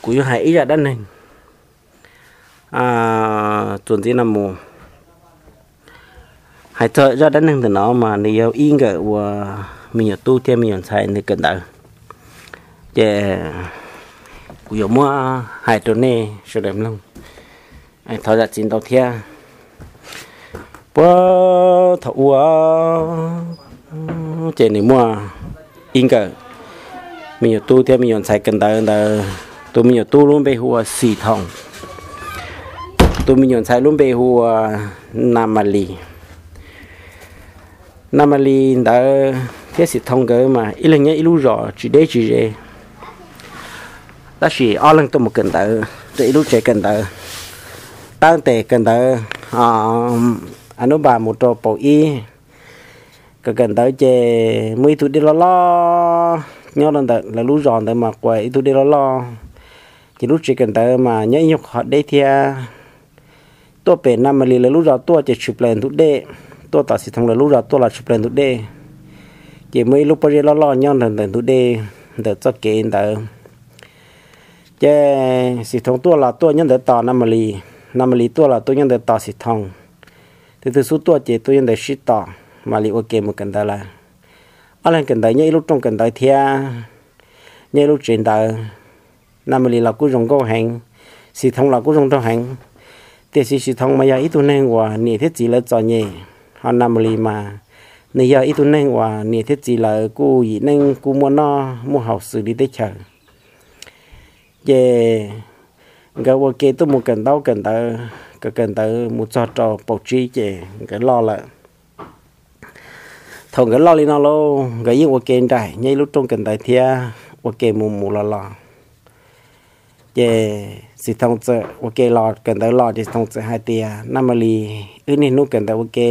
kuv yuav hais ib zaj dab neeg txuas ntxiv no mus. Hais txog zaj dab neeg ntawm no mas nws yog ib nkawm uas me nyuam tub thiab me nyuam ntxhais nws kawm ntawv. Ces kuv yuav muab hais rau nej sawv daws mloog. Thov zam txim ntau thiab. Puag thaum ub ces nws muaj ib nkawm me nyuam tub thiab me nyuam ntxhais kawm ntawv ntawd. Tus me nyuam tub lub npe hu ua Xim Thoo, tus me nyuam ntxhais lub npe hu ua Na Mas Lis. Na Mas Lis ntawd thiab Xim Thoo nkawd mas ib leeg nyob ib lub zos tsis deb tsis ze, tab sis ob leeg tuaj mus kawm ntawv rau ib lub tsev kawm ntawv. Tab tes kawm ntawv anub npas mus rau paus ib, kawm kawm ntawv ces muaj ib tug dej loj loj nyob rau ntawm lawv lub zos ntawd mas quas ib tug dej loj loj. Ces lub tsev kawm ntawv mas nyob ib nyuag qhov deb thiab. Tuaj pem Na Mas Lis lawv lub zos tuaj ces tshwm plaws ntug dej, tuaj tom Xim Thoo lawv lub zos tuaj los tshwm plaws ntug dej. Ces muaj ib lub pob zeb loj loj nyob ntawm ntug dej ntawm txoj kev ntawd. Ces Xim Thoo tuaj los tuaj nyob ntawd tos Na Mas Lis, Na Mas Lis tuaj los tuaj nyob ntawd tos Xim Thoo. Tus twg xub tuaj ces tuaj nyob ntawd sib tos, mam li ua ke mus kawm ntawv lawm. Ob leeg kawm ntawv nyob ib lub rooj kawm ntawv thiab nyob ib lub tsev ntawv. Na Mas Lis los kuj zoo nkauj heev, Xim Thoo los kuj zoo nraug heev. Tiam sis Xim Thoo mas yog ib tug neeg uas niam thiab txiv lawv txom nyem, ho Na Mas Lis mas nws yog ib tug neeg uas niam thiab txiv lawv kuj yim neej kuj muaj noj muaj haus xws li teb chaws. Ces nkawd ua ke tuaj mus kawm ntaub kawm ntawv, kawm kawm ntawv mus txog rau paus tsib ces nkawd loj lawm. Thaum nkawd loj li no lauj, nkawd yeej ua ke nraim nyob ib lub rooj kawm ntawv thiab ua ke mus mus los los. Ces Xim Thoo txawm ua ke los kawm ntawv los ces Xim Thoo txawm hais tias, Na Mas Lis, wb niaj hnub kawm ntawv ua ke,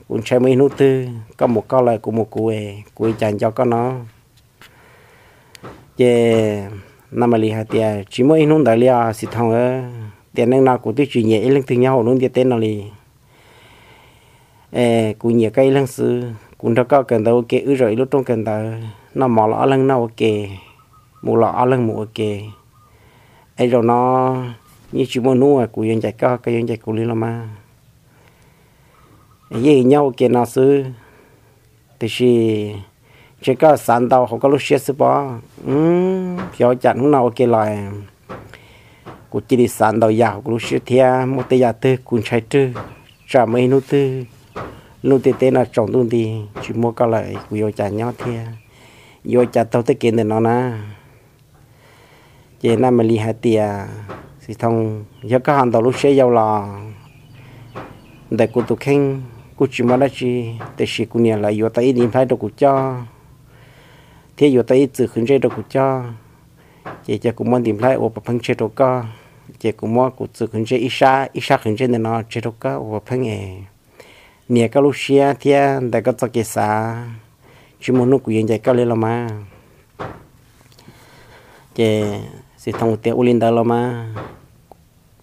kuv ntshai muaj ib hnub twg koj mus koj lawm kuv mus kuv, kuv ua cas nco koj no. Ces Na Mas Lis hais tias, Tsis muaj ib hnub ntawd li os Xim Thoo, tiam neej no kuv twb tsis nyiam ib leej twg nyob hauv lub ntiaj teb no li. Kuv nyiam koj ib leeg xwb, kuv nrog koj kawm ntawv ua ke, wb zaum ib lub rooj kawm ntawv, noj mov los ob leeg noj ua ke, mus los ob leeg mus ua ke. Es zaum no yeej tsis muaj hnub uas kuv yuav ncaim koj, koj yuav ncaim kuv li los mas. Yeej nyob ua ke no xwb, tiam sis ntshe koj xav ntau hauv koj lub siab xwb pob. Xyov ua cas hnub no ua ke los kuv cia li xav ntau yam hauv kuv lub siab thiab, muaj tej yam twg kuv ntshai rwg, tsam muaj ib hnub twg lub ntiaj teb no tsaus ntuj nti tsis muaj koj lawm kuv yuav ua cas nyob thiab, yuav ua cas taug tej kev ntawm no na. Ces Na Mas Lis hais tias, Xim Thoo, yog koj ho ntaus lub siab yau los ntawm kuv tus kheej kuj tsis muaj dab tsi, tiam sis kuv niam lawv yuav tau ib ntiv nplhaib rau kuv coj thiab yuav tau ib txwm qhwv ntsej rau kuv coj. Ces cia kuv muab ntiv nplhaib ua puas pheej tseg rau koj, ces kuv muab kuv txwm qhwv ntsej ib sab, ib sab qhwv ntsej ntawm no tseg rau koj ua puas pheej es nias koj lub siab thiab ntawm koj txoj kev xav, tsis muaj hnub kuv yuav ncaim koj li los mas. Ces Xim Thoo tias, Ua li ntawd los mas,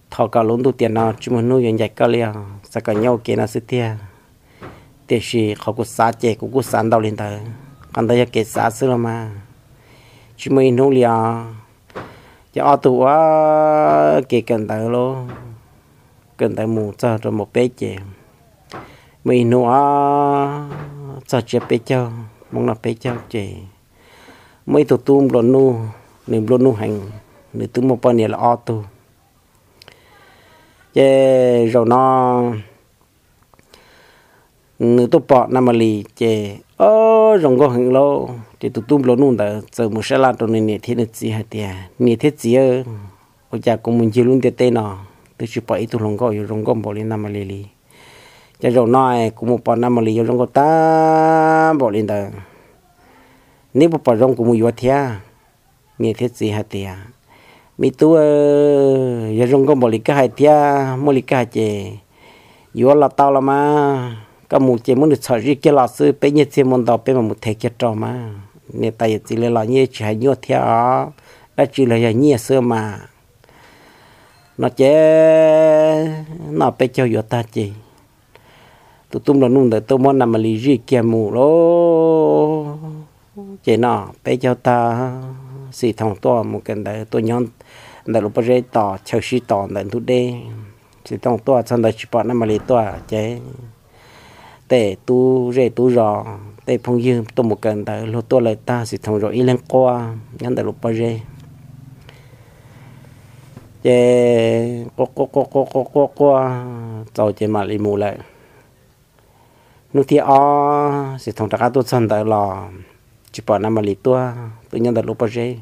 thov kom lub ntuj tiam no tsis muaj hnub yuav ncaim koj li os, xav kom nyob ua ke no xwb tiag. Tiam sis qhov kuv xav ces kuv kuj xav ntau li ntawd, qhov ntawd yog kev xav xwb los mas, tsis muaj ib hnub li os. Ces ob tug ua ke kawm ntawv lauj, kawm ntawv mus txog rau npaum peb ces muaj ib hnub os, txog tsiab peb caug, Hmoob noj peb caug ces muaj ib tug tub nplua nuj, nws nplua nuj heev, nws twb muaj poj niam lawm ob tug. Ces zaum no nws tuaj pom Na Mas Lis ces, o, zoo nkauj heev lauj. Ces tus tub nplua nuj ntawd txawm mus sab laj rau nws niam thiab nws txiv hais tias, Niam thiab txiv, ua cas kuv mus ncig lub ntiaj teb no twb tsis pom ib tug hluas nkauj yuav zoo nkauj npaum li Na Mas Lis li. Ces zaum no kuv mus pom Na Mas Lis yuav zoo nkauj tag npaum li ntawd, neb puas pom zoo kuv mus yuav thiab? Niam thiab txiv hais tias, Me tub, yog zoo nkauj npaum li koj hais thiab muaj li koj hais ces yuav los tau los mas. Koj mus ces muab nws txhom zij kiag los xwb, peb nyiaj txiag muaj ntau peb mam mus them kiag rau mas. Niam tais yawm txiv lawv los nyiaj tsis hais nyuaj thiab os, dab tsi los yog nyiaj xwb mas. No ces noj peb caug yuav tag ces tus tub nplua nuj ntawd tuaj muab Na Mas Lis zij kiag mus lauj. Ces no peb caug tag, Xim Thoo tuaj mus kawm ntawv tuaj nyob ntawm lub pob zeb tos chaw sib tos ntawm ntug dej. Xis Thooj tuaj txog ntawd tsis pom Naj Mas Lis tuaj ces tej tub zej tub zos tej phooj ywg tuaj mus kawm ntawv luag tuaj lawm tag, Xis Thooj zaum ib leeg quaj nyob ntawm lub pob zeb. Ces quaj quaj quaj quaj quaj quaj quaj txaus ces mam li mus lawm. Hnub thib ob Xis Thooj rov qab tuaj txog ntawd los tsis pom Naj Mas Lis tuaj, twb nyob ntawm lub pob zeb.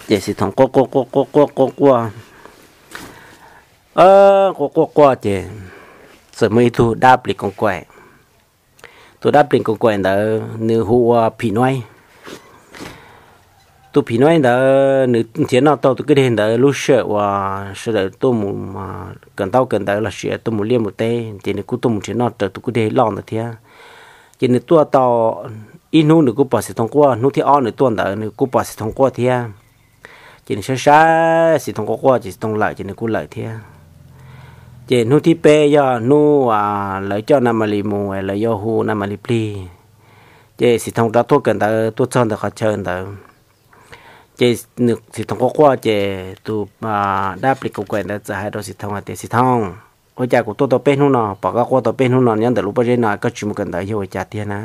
Ces Xis Thooj quaj quaj quaj quaj quaj quaj quaj quaj quaj ces txawm muaj ib tug dab plis koos kaim. Tus dab plis koos kaim ntawd nws hu ua Phim Nuaib. Tus Phim Nuaib ntawd nws nrhiav noj tau tus kwj deg ntawd lub sij hawm uas sawv daws tuaj mus kawm ntaub kawm ntawv los sis tuaj mus liaj mus teb ces nws kuj tuaj mus nrhiav noj raws tus kwj deg loj ntawd thiab. Ces nws tuaj tau ib hnub nws kuj pom Xis Thooj quaj, hnub thib ob nws tuaj ntawd nws kuj pom Xis Thooj quaj thiab. Ces nws saib saib Xis Thooj quaj quaj ces Xis Thooj lawm ces nws kuj lawm thiab. Ces hnub thib peb yog hnub lawv coj Naj Mas Lis mus, lawv yuav hu Naj Mas Lis plig. Ces Xis Thooj rov tuaj kawm ntawv tuaj txog ntawm qhov chaw ntawd, ces Xis Thooj quaj quaj ces tus dab plis koos kaim ntawd txawm hais rau Xis Thooj hais tias, Xis Thooj, ua cas kuv tuaj tau peb hnub no pom koj quaj tau peb hnub no nyob ntawm lub pob zeb no koj tsis mus kawm ntawv yog ua cas tiag na?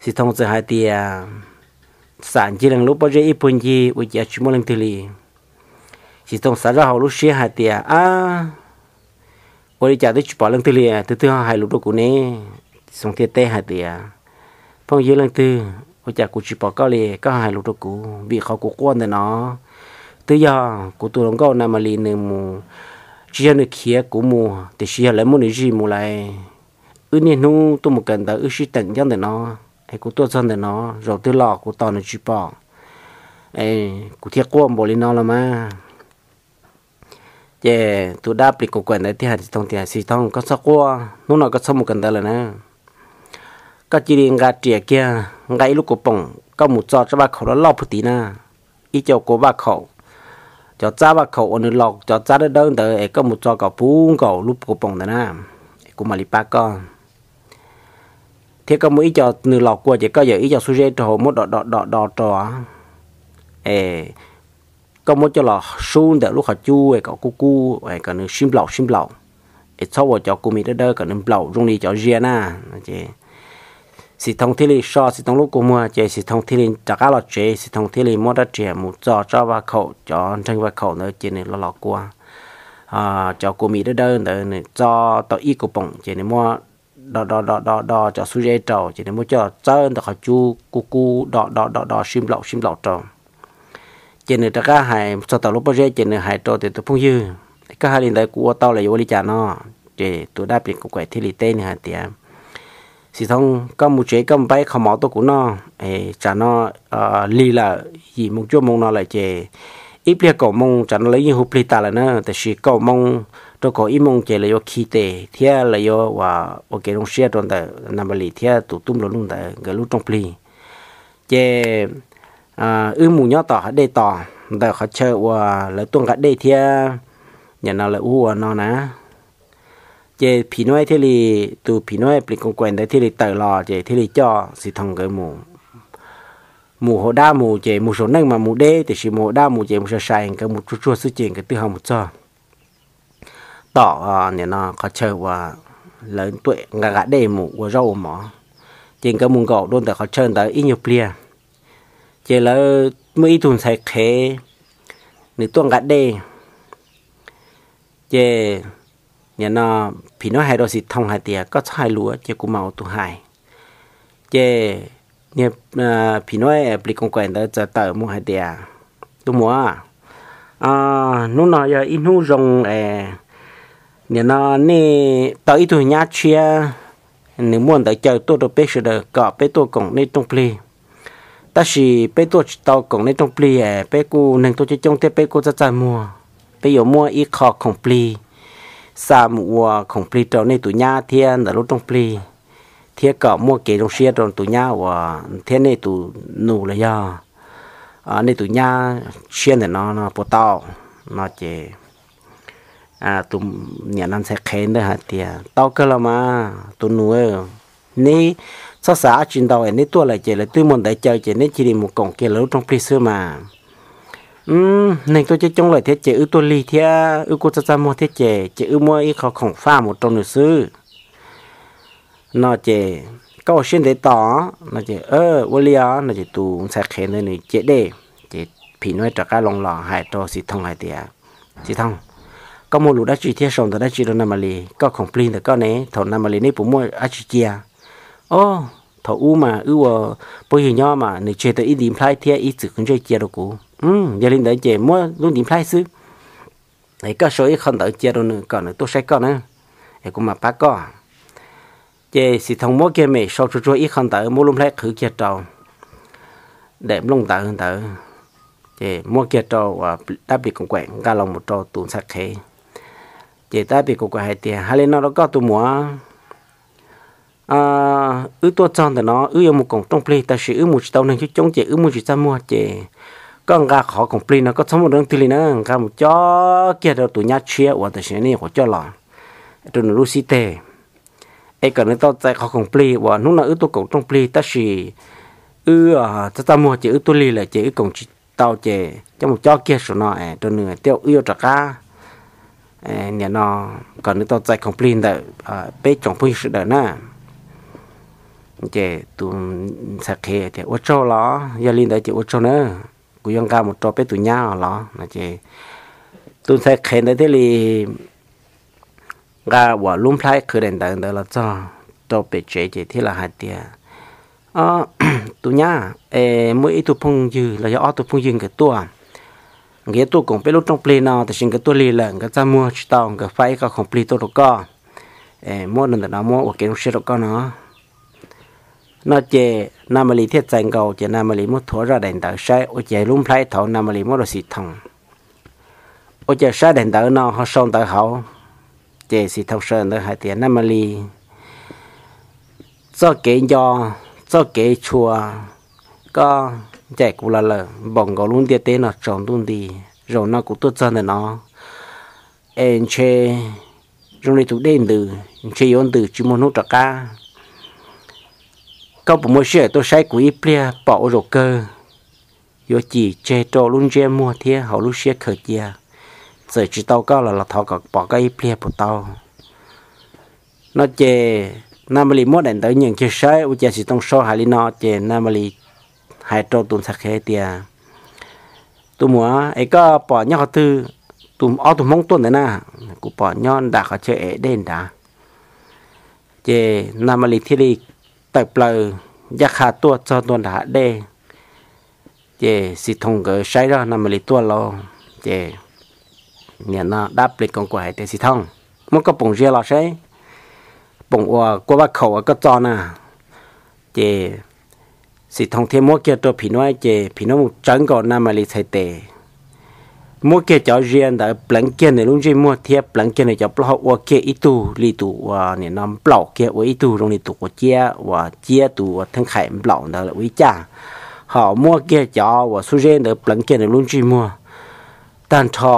Xis Thooj txawm hais tias, xam ncig leej lub pob zeb ib puag ncig ua cas tsis muaj leej twg li. Xis Thooj xav zoj hauv lub siab hais tias, ab, ua li cas twb tsis pom leej twg li, tus twg ho hais lus rau kuv ne? Xis Thooj thiaj teb hais tias, phooj ywg leej twg, ua cas kuv tsis pom koj li, koj ho hais lus rau kuv? Vim qhov kuv quaj ntawm no twb yog kuv tus hluas nkauj Naj Mas Lis nws mus, tsis yog nws khiav kuv mus tiam sis yog lawv muab nws zij mus lawm. Wb niaj hnub tuaj mus kawm ntawv wb sib teem nyob ntawm no, es kuv tuaj txog ntawm no, zaum twg los kuv tos nws tsis pom, kuv thiaj quaj npaum li no los mas. Ces tus dab plis koos kaim ntawd thiaj hais Xis Thooj tias, Xis Thooj, koj txhob quaj, hnub no koj txhob mus kawm ntawv lawm na. Koj cia li nqa riam kiag, nqa ib lub kaus poom, koj mus txo tsob vaj khaum loj loj puag tid na, ib co kua vaj khaum, cov txab vaj khaum uas nws los cov txab dawb dawb ntawd es koj mus txo kom puv nkaus lub kaus poom ntawd na, kuv mam li pab koj. Thiab koj muab ib co nws los kua ces koj yawm ib co xub zeb rau hauv muab do do do do rau, es koj muab coj los sub ntawm lub qhov cub kom kub kub, kom nws sib nplaum sib nplaum, es txhob ua cov kua mis dawb dawb kom nws nplaum zoo li cov zia na. Xis Thooj thiaj li so Xis Thooj lub kua muag ces Xis Thooj thiaj li rov qab los tsev, Xis Thooj thiaj li muab rab riam mus txo tsob vaj khaum, cov nreeg vaj khaum ntawd ces nws los los kua cov kua mis dawb dawb ntawd, nws txo tau ib kaus poom ces nws muab do do do do do cov xub zeb rau, ces nws muab coj txawb ntawm qhov cub kub kub do do do do sib nplaum sib nplaum rau. Ces nws rov qab hais txog tom lub pob zeb ces nws hais rau tias, tus phooj ywg, koj hais li ntawd kuv ua tau los yuav ua li cas no? Ces tus dab plis koos kaim thiaj li teb nws hais tias, Xis Thooj, koj mus tsev koj mus pab ib qho mov tuaj kuv noj, tsam no lig lawm, yim moo cuaj moo no lawm ces ib pliag kaum moo, tsam no lawv yeej hu plig tas lawm na, tiam sis kaum moo rau kaum ib moo ces lawv yuav khi tes thiab lawv yuav ua kev zoo siab rau ntawm Naj Mas Lis thiab tus tub nplua nuj ntawd nkawd lub rooj plig. Ces wb mus nyob tom hav dej tos ntawm qhov chaw uas lawv tuaj nqa dej thiab, nim no lawv ua ua no na. Ces Phim Nuaib thiaj li, tus Phim Nuaib plis koos kaim ntawd thiaj li tawm los ces thiaj li coj Xis Thooj nkawd mus. Mus haus dab mus ces mus saum neej mas mus deb, tiam sis mus haus dab mus ces mus sai sai, nkawd mus tsuag tsuag xwb ces nkawd twb ho mus txog tom nim no qhov chaw uas lawv tuaj nqa nqa dej mus ua zaub ua mov. Ces nkawd mus nkaum dua ntawm qhov chaw ntawd ib nyuag pliag, ces lawv muaj ib tug ntxhais qhev, nws tuaj nqa dej. Ces nim no Phim Nuaib hais rau Xis Thooj hais tias, koj txhob hais lus ces kuv mam ua tus hais. Ces Phim Nuaib plis koos kaim ntawd txawm tawm mus hais tias, tus muam, hnub no yog ib hnub zoo, nim no nej tau ib tug nyab tshiab, nws muaj ntawv caw tuaj rau peb sawv daws kom peb tuaj koom nej rooj plig. Tab sis peb tuaj tsis tau koom nej rooj plig, peb kuj neeg tuaj coob coob thiab peb kuj txaj txaj muag. Peb yuav muab ib qho khoom plig xa mus ua khoom plig rau nej tus nyab thiab ntawm lub rooj plig, thiab kom muaj kev zoo siab rau tus nyab uas thiab nej tus nus los yog nej tus nyab tshiab ntawm no no puas tau? No ces tus niam no ntxhais qhev ntawd hais tias, tau kawg los mas tus nus, neb txhob xav dab tsi ntau, neb tuaj lawm ces lawv twb muaj ntawv caw ces neb cia li mus koom kiag lawv lub rooj plig xwb mas. Neeg tuaj coob coob lawm thiab ces wb tuaj lig thiab wb kuj txaj txaj muag thiab ces ces wb muab ib qho khoom faj mus rau nws xwb no ces koj ua siab ntev tos no ces ua li os no ces tus ntxhais qhev ntawd nws cia dej. Ces phim nyuj rov qab loo los hais rau Xim Thooj hais tias, Xim Thooj, koj muaj lus dab tsi thiab sau ntawv dab tsi rau Naj Mas Lis? Koj khoom plig ntawm koj ne, thaum Naj Mas Lis neb puas muaj dab tsi cia? Ob, thaum ub mas wb ua phooj ywg nyob mas nws tseg tau ib ntiv nplhaib thiab ib txwm qhwv ntsej cia rau kuv. Yog li ntawd ces muab lub ntiv nplhaib xwb, es koj sau ib qho ntawv cia rau nws kom nws tuaj saib koj na, es kuv mam pab koj. Ces Xim Thooj muab kiag mem sau tsuag tsuag ib qho ntawv, muab lub nplhaib qhwv kiag rau daim nplooj ntawv ntawd, ces muab kiag rau uas dab plis koos kaim nqa los mus rau tus ntxhais qhev. Ces dab plis koos kaim hais tias, Hais li no rau koj tus muam, wb tuaj txog ntawm no wb yuav mus koom rooj plig tab sis wb mus tsis tau neeg coob coob ces wb muaj tsis txaj muag ces koj nqa qhov khoom plig no koj txhob muab rau leej twg li na, nqa mus cob kiag rau tus nyab tshiab uas tam sim no nej nyuam qhuav coj los rau nws lub xib teg, es kom nws tau txais qhov khoom plig uas hnub no wb tuaj koom rooj plig tab sis wb txaj txaj muag ces wb tuaj lig lawm ces wb koom tsis tau ces coj mus cob kiag saum no rau nws thiab wb yuav rov qab, nim no kom nws tau txais khoom plig ntawm peb tsoom phooj ywg sawv daws na. Ces tus ntxhais qhev tias, Ua tsaug los? Yog li ntawd ces ua tsaug na, kuv yuav nqa mus rau peb tus nyab los no ces tus ntxhais qhev ntawd thiaj li nqa uas lub nplhaib qhwv daim ntawv ntawd los txog rau pem tsev ces thiaj li hais tias, Tus nyab, es muaj ib tug phooj ywg los yog ob tug phooj ywg nkawd tuaj, nkawd yuav tuaj koom peb lub rooj plig no tab sis nkawd tuaj lig lawm, nkawd txaj muag tsis tau, nkawd faib ib qho khoom plig tuaj rau koj, muab rau ntawm no muab ua kev zoo siab rau koj no. No ces Naj Mas Lis thiaj txais nkaus ces Naj Mas Lis muab thuav zoj daim ntawv saib ua cas lub nplhaib thaud Naj Mas Lis muab rau Xim Thooj. Ua cas saib daim ntawv no ho sau ntawv hauv, ces Xim Thooj sau ntawv hais tias, Naj Mas Lis, txoj kev nco, txoj kev tshua, koj ncaim kuv los lawm npaum nkaus lub ntiaj teb no tsaus ntuj nti. Zaum no kuv tuaj txog ntawm no es ntshe zoo li tus dej ntws, ntshe yuav ntws tsis muaj hnub rov qab. Koj puas muaj sij hawm tuaj saib kuv ib pliag pom ua zaum kawg, yuav cim tseg rau lub ntsiab muag thiab hauv lub siab khaws cia. Txawm tsis tau koj los los thov kom pom koj ib pliag puas tau? No ces Naj Mas Lis muab daim ntawv nyeem kiag saib ua cas Xim Thooj sau hais li no ces Naj Mas Lis hais rau tus ntxhais qhev tias, Tus muam, es koj pom nyob qhov twg tus ob tug hmoob tuaj ntawd na? Kuv pom nyob nram qhov chaw ev dej nrad. Ces Naj Mas Lis thiaj li tawm plaws ncaj qha tuaj txog ntua nram hav dej. Ces Xim Thooj nkawd saib zoj Naj Mas Lis tuaj lauj, ces nim no dab plis koos kaim hais tias, Xim Thooj, muab koj poom zia los saib, poom uas kua vaj khaum uas koj txo na. Ces Xim Thooj thiaj muab kiag rau phim nyuj ces phim nyuj mus tsawv nkaus Naj Mas Lis txhais tes, muab kiag cov zia ntawd pleev kiag nws lub ntsej muag thiab pleev kiag nws cov plaub hau ua kiag ib tug li tus uas nim no nplaum kiag ua ib tug zoo li tus quav ciab uas ciab tus uas theej qhaim nplaum ntawd ua ib caj, ho muab kiag cov uas xub zeb ntawd pleev kiag nws lub ntsej muag tag nrho,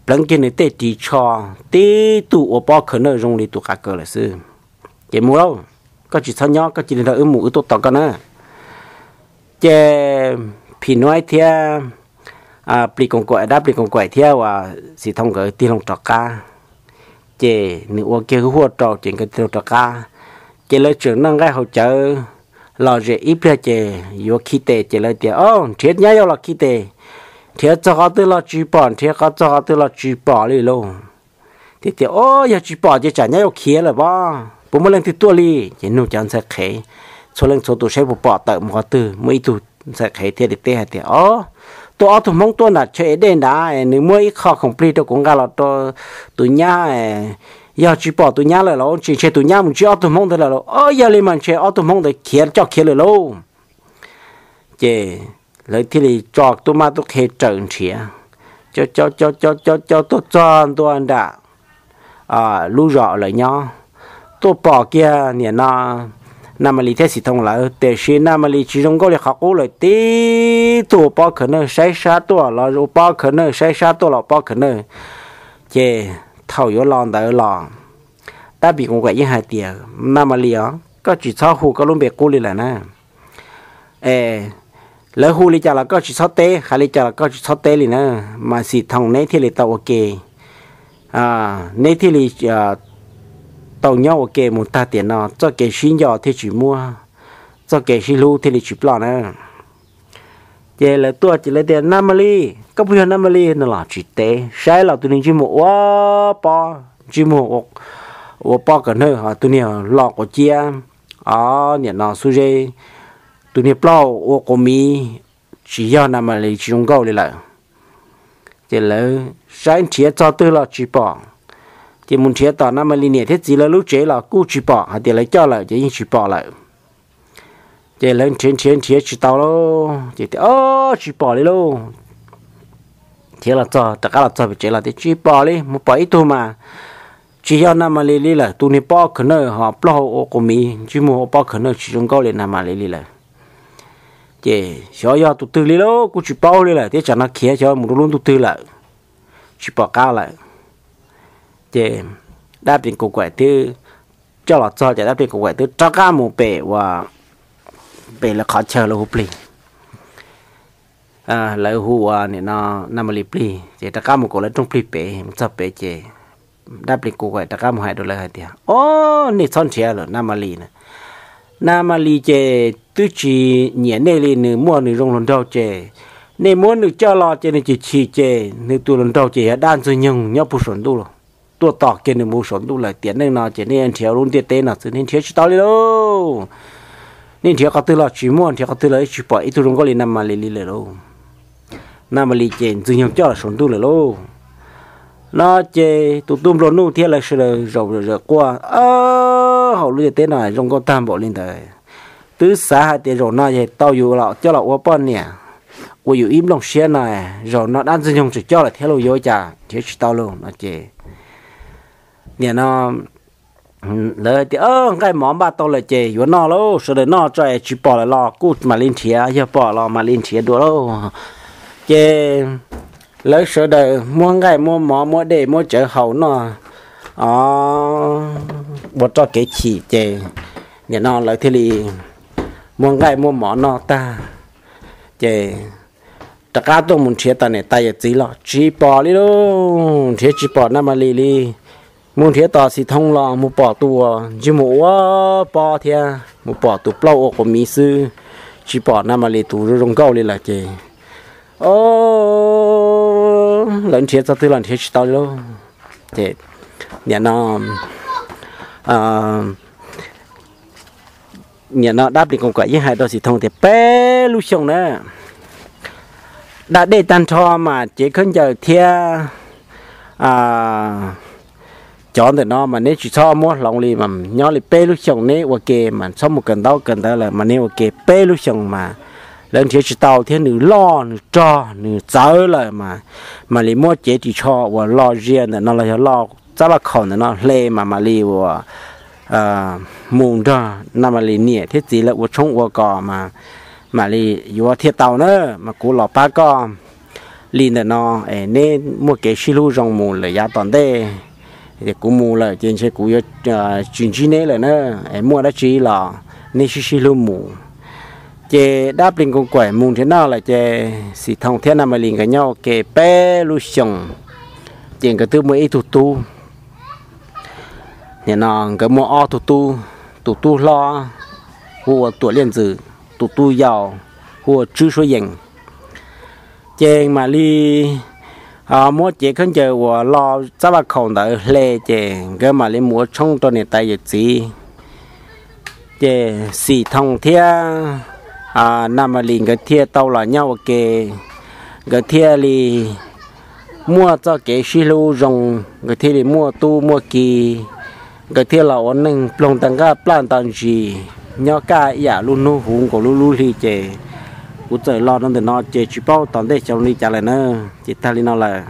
pleev kiag nws tej ris tsho, tib tug ua pob khaws nawj zoo li tus qav kaws lawm xwb. Ces mus lauj, koj tsis txhob nyob, koj cia li nrog wb mus, wb tuaj tos koj na. Ces phim nyuj thiab plis koos kaim, dab plis koos kaim thiab uas Xim Thooj nkawd tig loo rov qab. Ces nws ua kiag huaj rau ces nkawd tig loo rov qab. Ces lawv tseem noj nqaij haus cawv lom zem ib pliag ces yuav khi tes ces lawv tias, Au, nrhiav nyab yau los khi tes, nrhiav txog qhov twg los tsis pom, nrhiav qhov txog qhov twg los tsis pom li lauj. Thiaj tias, Au, yog tsis pom ces tsam nyab yau khiav lawm pob, puas muaj leej twg tuaj li? Ces nug cov ntxhais qhev, txhua leej txhua tus saib puas pom tawm mus qhov twg. Muaj ib tug ntxhais qhev thiaj li teb hais tias, Au, tuaj ob tug hmoob tuaj nram chaw ev dej nrad, nws muab ib qho khoom plig rau kuv nqa los rau tus nyab, yog tsis pom tus nyab lawm los tsis ntshe tus nyab mus ntsib ob tug hmoob ntawd lawm lauj. Au, yog li mas ntshe ob tug hmoob ntawd khiav coj khiav lawm lauj. Ces lawv thiaj li tso tub mab tub qhe raws nrhiav, caum caum caum caum caum tuaj txog ntua nram lub zos lawv nyob, tuaj pom kiag nim no Naj Mas Lis thiab Xim Thooj lawv, tiam sis Naj Mas Lis tsis zoo nkauj li qhov qub lawm, tib tug ua pob khaws nawj saib sab tuaj los ua pob khaws nawj, saib sab tuaj los ua pob khaws nawj. Ces thaum yuav los ntawd los dab plis koos kaim yeej hais tias, Naj Mas Lis os, koj tsis txhob hu koj lub npe qub li lawm na. Es Lawv hu li cas los koj tsis txhob teb, hais li cas los koj tsis txhob teb li na, mas Xim Thooj neb thiaj li tau ua ke, neb thiaj li tau nyob ua ke mus tag tiam no, txoj kev sib nco thiaj tsis muaj, txoj kev sib hlub thiaj li tsis ploj na. Ces lawv tuaj ces lawv tias, Naj Mas Lis, koj puas yog Naj Mas Lis no los tsis teb, saib los tus niag ntsej muag ua pob, ntsej muag ua pob kawm hnawj, ho tus niag lo quav ciab, o, niam no xub zeb, tus niag plaub hau ua quav miv, tsis yog Naj Mas Lis, tsis zoo nkauj li lawm. Ces lawv saib nrhiav txog twg los tsis pom, ces mus nrhiav tom Naj Mas Lis niam thiab txiv lawv lub tsev los kuj tsis pom, hais tias lawv coj lawm ces yeej tsis pom lawm. Ces lawv nrhiav nrhiav nrhiav tsis tau lauj, ces tias, O, tsis pom li lauj. Nrhiav los txog, rov qab los txog pem tsev los tias, Tsis pom li, mus pom ib tug mas tsis yog Naj Mas Lis li lawm, tus niag pob kawm hnawj ho plaub hau ua quav miv, ntsej muag ua pob kawm hnawj, tsis zoo nkauj li Naj Mas Lis li lawm. Ces xyov yog tus twg li lauj, kuj tsis paub li lawm, thiab tsam no khiav xyov mus rau lub ntuj twg lawm, tsis pom qab lawm. Ces dab plis kaus kaim twb coj los txog ces dab plis kaus kaim twb rov qab mus pem ua, pem lawv qhov chaw lawv hu plig, lawv hu ua nim no Naj Mas Lis plig, ces rov qab mus koom lawv rooj plig pem. Mus txog pem ces dab plis kaus kaim rov qab mus hais rau lawv hais tias, O, nej txhob nrhiav lawm Naj Mas Lis na. Naj Mas Lis ces twb tsis nyiam nej li, nws muaj nws zoo hluas nraug ces nej muab nws coj los ces nws chim chim ces nws tus hluas nraug ces yog dab ntxwg nyoog nyob puag saum ntuj los, tuaj tos kiag nws mus saum ntuj lawm. Tiam neej no ces nej nrhiav lub ntiaj teb no xwb, nej nrhiav tsis tau li lauj. Nej nrhiav qhov twg los tsis muaj, nrhiav qhov twg los tsis pom ib tug zoo nkauj li Naj Mas Lis li lawm lauj. Naj Mas Lis ces ntxwg nyoog coj los saum ntuj lawm lauj. No ces tus tub nplua nuj thiab lawv sawv daws zaum zawm quaj, Hauv lub ntiaj teb no zoo nkauj tag npaum li ntawd, twb xav hais tias zaum no yog tau yus los coj los ua poj niam, ua yus ib nplooj siab no, zaum no dab ntxwg nyoog tseem coj lawm thiab lauj, yuav ua cas nrhiav tsis tau lauj. No ces nim no lawv tias, Nqaij mov npaj tau lawm ces yuav noj lauj, sawv daws noj tso, es tsis pom lawm los kuj mam li nrhiav, yog pom los mam li nrhiav dua lauj. Ces lawv sawv daws muab nqaij muab mov muab dej muab cawv haus noj, o, ua roj kev chim ces nim no lawv thiaj li muab nqaij muab mov noj tag ces rov qab tuaj mus nrhiav tom niam tais yawm txiv los tsis pom li lauj, nrhiav tsis pom Naj Mas Lis li. Mus nrhiav tom Xim Thooj los mus pom tus uas ntsej muag ua pob thiab, mus pom tus plaub ua quav miv xwb, tsis pom Naj Mas Lis tus zoo zoo nkauj li lawm ces, o, lawv nrhiav txog twg los nrhiav tsis tau li lauj. Ces nim no, nim no dab plis kaus kaim yeej hais rau Xim Thooj tias peb lub xyoos na, da dej tag nrho mas cev khaub ncaws thiab cov ntawm no mas neb tsis txhob muab hloov li, mas nyob li peb lub xyoos neb ua ke mas txhob mus kawm ntaub kawm ntawv lawm mas neb ua ke peb lub xyoos mas lawv nrhiav tsis tau thiab nws loj nws rog nws txawv lawm mas mam li muab cev ris tsho uas loj zias ntawm no los yog loj txab laj khaum ntawm no hle mas mam li uas mus nrog Naj Mas Lis niam thiab txiv lawv ua tshoob ua kos mas mam li yuav thiaj tau na. Mas kuv los pab koj li ntawm no, neb muaj kev sib hlub zoo mus lawm yav tom ntej, kuv mus lawm ces ntshe kuv yuav tsis ntsib neb lawm na. Muaj dab tsi los neb sib sib hlub mus. Ces dab plis kaus kaim mus nrhiav noj lawm ces Xim Thooj thiab Naj Mas Lis nkawd nyob ua ke peb lub xyoos, ces nkawd twb muaj ib tug tub. Nim no nkawd muaj ob tug tub, tus tub hlob hu ua Tuam Liaj Ntxwm, tus tub yau hu ua Tswb Suab Yees. Ces mam li muab cev khaub ncaws uas loj txab laj khaum ntawd hle, ces nkawd mam li mus ua tshoob rau niam tais yawm txiv. Ces Xim Thooj thiab Naj Mas Lis nkawd thiaj tau los nyob ua ke, nkawd thiaj li muaj txoj kev sib hlub zoo, nkawd thiaj li muaj tub muaj ki, nkawd thiaj los ua neeg ploog nta nqaj plaj nta ntsis, nyob kaj ib yam lub hnub huv nkaus lub lub hli. Ces kuv txawm los rau ntawm no ces tsis paub tom ntej xyov li cas lawm na. Ces tag li no lawm.